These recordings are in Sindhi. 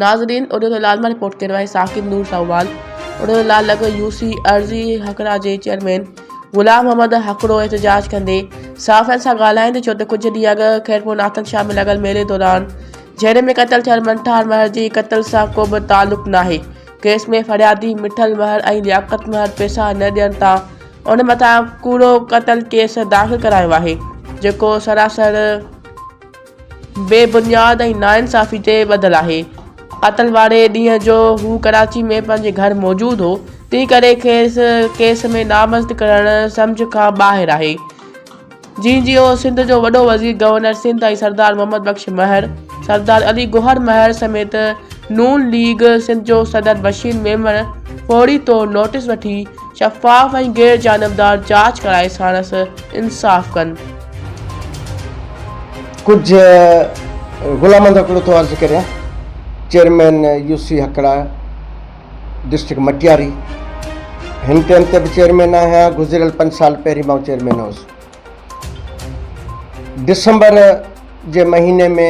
ناظرين اڏيرو لال مان رپورٽ ڪيو آهي ثاقب نور ساهوال اڏيرو لال لڳ يو سي عرضي هڪڙا جي چيئرمين غلام محمد هڪڙو احتجاج ڪندي صحافين سان ڳالهائيندي چيو ته ڪجهه ڏينهن اڳ خيرپور ناٿن شاهه ۾ لڳل ميلي دوران جهيڙي ۾ قتل ٿيل منٺار مهر جي قتل سان ڪو به تعلق ناهي ڪيس ۾ فريادي مٺل مهر ۽ لياقت مهر پئسا نه ڏيڻ تان ان مٿان ڪوڙو قتل ڪيس داخل ڪرايو آهي جيڪو سراسر بي بنياد ۽ ناانصافي تي ٻڌل آهي. قتل واري ڏينهن جو هو ڪراچي ۾ پنهنجي گهر موجود هو، تنهن ڪري کيس ڪيس ۾ نامزد ڪرڻ سمجهه کان ٻاهر آهي. جي جي او سنڌ جو وڏو وزير، گورنر سنڌ ۽ سردار محمد بخش مهر، سردار علي گوهر مهر سميت نون ليگ سنڌ جو صدر بشير ميمڻ فوري طور نوٽيس وٺي شفاف ۽ غير جانبدار جاچ ڪرائي ساڻس انصاف ڪن. ڪجهه غلام محمد هڪڙو ٿو عرض ڪريان chairman U C Hakra district Matiari هن ٽيم تي به چيئرمين آهيان گذريل پنج سال پهرين مان چيئرمين هوس ڊسمبر جي مهيني ۾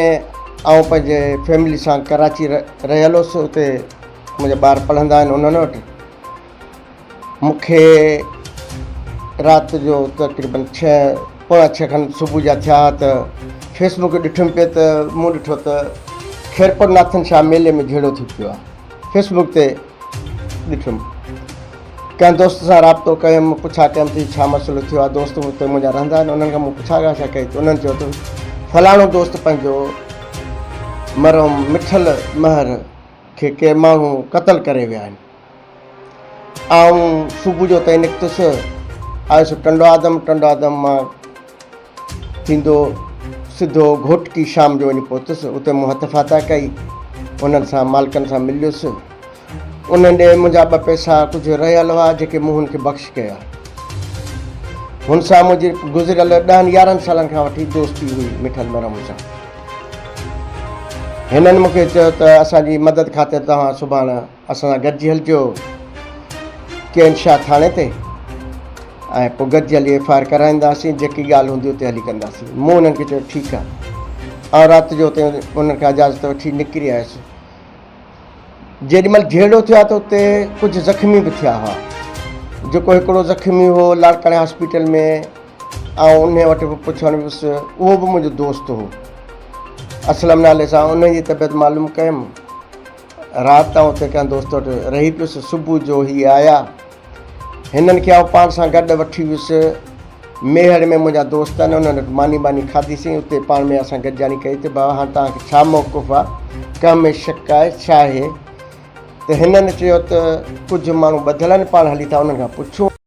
آئون پنهنجي فيملي سان ڪراچي رهيل هوس اتي منهنجا ٻار پڙهندا آهن انهن وٽ مون کي رات جو تقريبن ڇهه پوڻا ڇهه کن صبح جا ٿيا ته فيس بڪ ڏٺم پئي ته مون ڏٺو ته خيرپور ناٿن شاهه ميلي ۾ جهيڙو ٿي پيو آهي فيس بڪ تي ڏٺم ڪنهن دوست سان رابطو ڪيم پڇا ڪيم ته ڇا مسئلو ٿيو آهي دوست اتي منهنجا رهندا آهن انهن کان مون پڇا ڳاڇا ڪئي ته انهن چيو ته فلاڻو دوست پنهنجو مرحوم مٺل مهر کي ڪي ماڻهو قتل ڪري ويا آهن. آئون صبح جو اتان نڪتس، آيس ٽنڊو آدم، ٽنڊو آدم مان ٿيندو سڌو گهوٽڪي شام جو وڃي پهتس، اتي مون هٿ فاتح ڪئي، انهن سان مالڪن سان مليس، انهن ڏي منهنجا ٻه پئسا ڪجهه رهيل هئا جيڪي مون هن کي بخش ڪيا. هن سان منهنجي گذريل ڏهن يارهن سالن کان وٺي دوستي هئي مٺل مرحوم سان. هنن مون کي چيو ته اسان جي مدد خاطر توهان سڀاڻ اسان سان گڏجي هلجو ڪين شاهه ٿاڻي تي ۽ پوء گڏجي هلي ايف I R ڪرائينداسين جيڪي ڳالهه هوندي اتي هلي ڪنداسين مون انهن کي چيو ٺيڪ آهي آئون رات جو اتي انهن کان اجازت وٺي نڪري آيس جيڏي مهل جهيڙو ٿيو ته اتي ڪجهه زخمي به ٿيا هئا جيڪو هڪڙو زخمي هو لاڙڪاڻي هاسپيٽل ۾ آئون انهي وٽ به پڇڻ ويس، اهو به منهنجو دوست هو. اسلم نالي سان انهي جي طبيعت معلوم ڪيم. رات آئون اتي ڪنهن دوست وٽ رهي پيس، صبح جو هي آيا. هنن کي آئون پاڻ سان گڏ وٺي ويس. ميهڙ ۾ منهنجا دوست آهن، انهن وٽ ماني ٻاني کاڌيسين. اتي پاڻ ۾ اسان گڏجاڻي ڪئي ته بابا هاڻ توهان کي ڇا موقف آ، ڪنهن ۾ شڪ آهي، ڇا آهي؟ ته هنن چيو ته ڪجهه ماڻهو ٻڌل آهن، پاڻ هلي ٿا انهن کان پڇون.